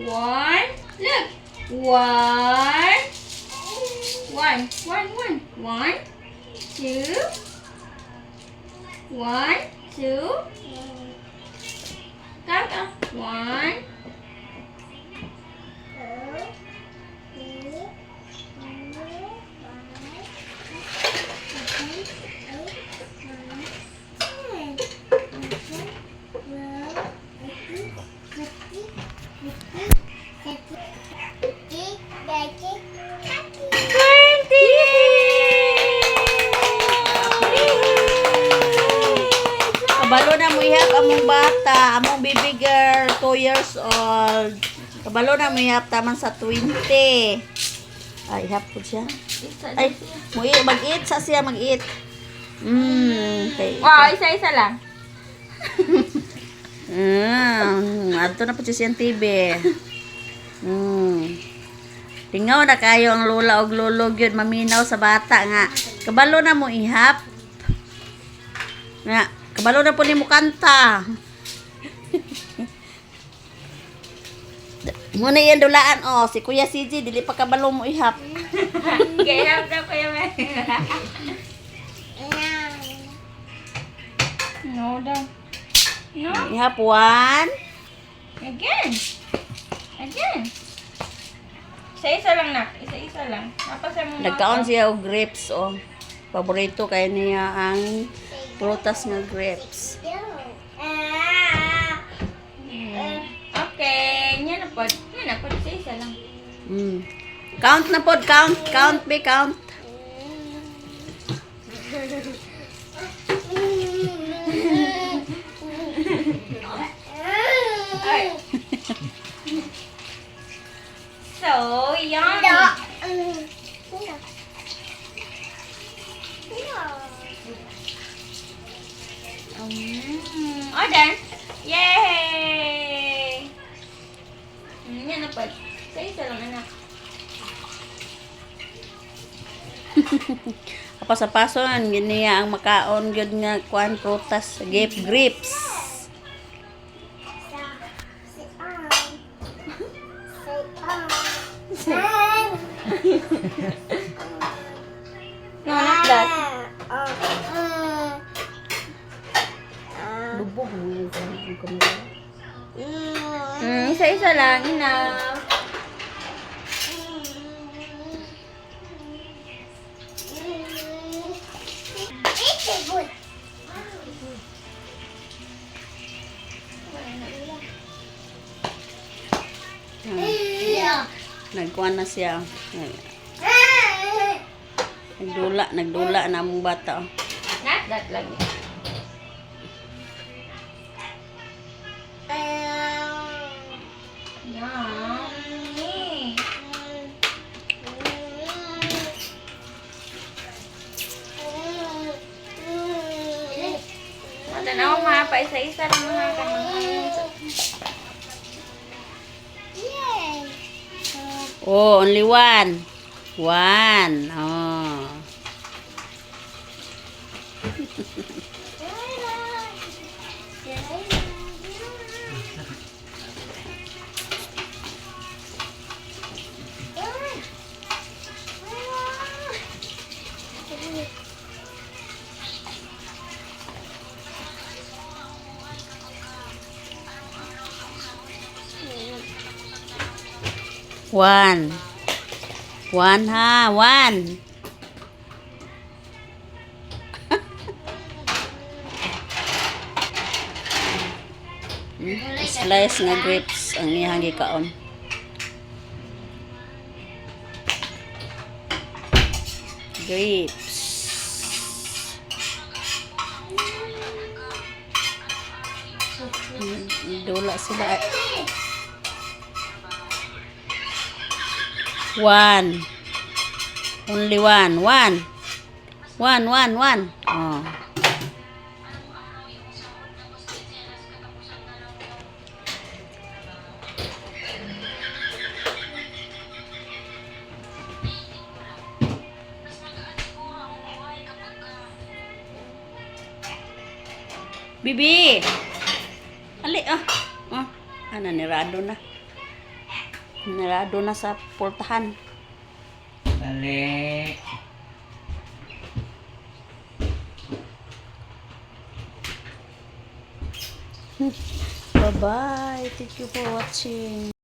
One. Look. One. One. One, one. One, two. One, two. Count ah. One. Two, three, four, five, seven, eight, nine, 10, 11, 12, 13, 14, 15, 16, 17, 18, 19. 20! Kabalo na mo ihap among bata, among baby girl, 2 years old. Kabalo na mo ihap taman sa 20. Ay, ihap po siya. Ay, mo mag-eat sa siya, mag-eat. Okay. Wow, isa-isa lang. Adto na po siya siyang TV. Tingaw na kayo ang lola og lolo gyud maminaw sa bata nga. Kabalo na mo ihap. Nga, kabalo na po nimo kanta. Muna yan dulaan oh, si Kuya CJ dili pa kabalo mo ihap. Kaya daw kayo may. No daw. No. Ihap one. Again. Again. Isa-isa lang nak. Isa-isa lang. Napasa mo mga Nagkaon siya og grapes oh. Paborito kay niya ang prutas nga grapes. Okay. Yan na po. Yan na po. Isa-isa lang. Count na pod, count, count, be count. Ay. So yummy. All done. Yay! Yan na po. Isa-isa lang anak. Apa sa pason, gini ang makaon gyud nga kuan prutas, grape grapes. No, not that. Lubog mo yun sa ang kamera. Isa-isa lang. Enough. Nagkuan na siya. Nagdula, nagdula na among bata. Oh. Not that lagi. Yummy. Matanaw ma, pa isa-isa lang mga kanang. Oh, only one. One. Oh. One. One ha, one. Slice nga grapes ang iyang gikaon. Grapes. Dula sila. One. Only one. One. One, one, one. Oh. Bibi! Ali, ah. Ah, ana, nirado na. Nalado na sa pultahan. Dali. Bye-bye. Thank you for watching.